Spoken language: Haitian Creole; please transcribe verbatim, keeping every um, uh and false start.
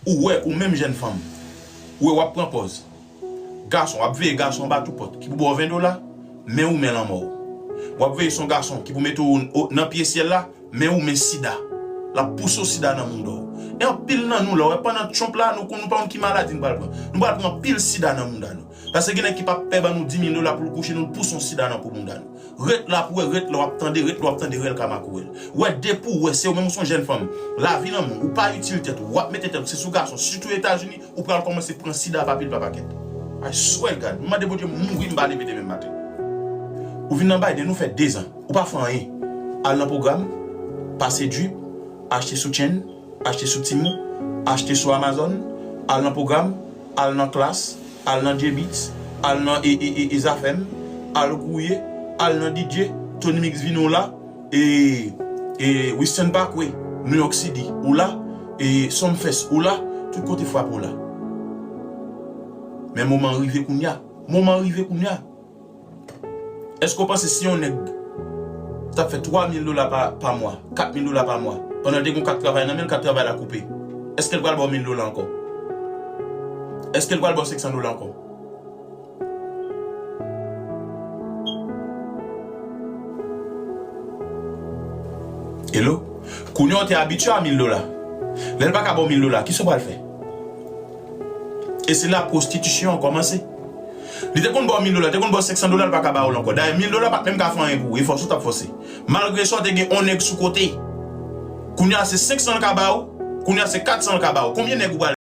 Ou wè, ou menm jèn fanm, ou wè w ap pran pòz. Gason, w ap veye gason anba tout pòt, ki pou ba w ven dola, men ou men lanmò w. W ap veye se yon gason ki pou mete w o- nan pye syèl la, men ou men sida. L ap pouse w sida nan mounda w. E anpil nan nou la, w wè pandan Trump la, nou konn nou pa konn ki maladi nou pral pran. Nou pral pran anpil sida nan mounda nou. Paske gen nèg ki p ap pè ban nou di mil dola pou l kouche nou, l pouse yon sida nan po mounda nou. Ret la pou wè, ret la w ap tande, ret la w ap tande, rèl ka makourèl. Wè depi w wè, se ou menm ou se yon jèn fanm, lavi nan men w, ou pa itil tèt ou, w ap mete tèt ou, se sou gason, sitou Etazini, ou pral kòmanse pran sida pa pil pa pakèt. I swear God, m mande Bondye mouri m pa leve demen maten. Ou vin nan Biden, ou fè dezan, ou pa fè anyen. Al nan pwogram, pase drip, achte sou Shein, achte sou Temu, achte sou Amazon, al nan pwogram, al nan klas, al nan J-Beatz, al nan e, e, e, e Zafèm, al Gouye, al nan D J, Tony Mix vini w la, e, e Weston Parkway, New York City, ou la, e Sumfest, ou la, tout kote frape w la. Men moman an rive kounye a. Moman an rive kounye a. Èske w panse si yon nèg t ap fè twa mil dola pa, pa mwa, kat mil dola pa mwa, pandan l te gen yon kat travay nan men l, kat travay la koupe, èske l pral ba w mil dola ankò? Èske l pral ba w senk san dola ankò? Hello? Kounye a w te abitye a mil dola. Lè l pa ka ba w mil dola, kisa w pral fè? E se la pwostitisyon an kòmanse. Li te konn ba w mil dola, te konn ba w senk san dola, l pa ka ba w l ankò. Dayè, mil dola pa t menm ka fè anyen pou ou, e fòse w t ap fòse. Malgre sa, w te gen yon nèg sou kote. Kounye a, se senk san l ka ba w, kounye a, se kat san l ka ba w. Konbyen nèg ou pral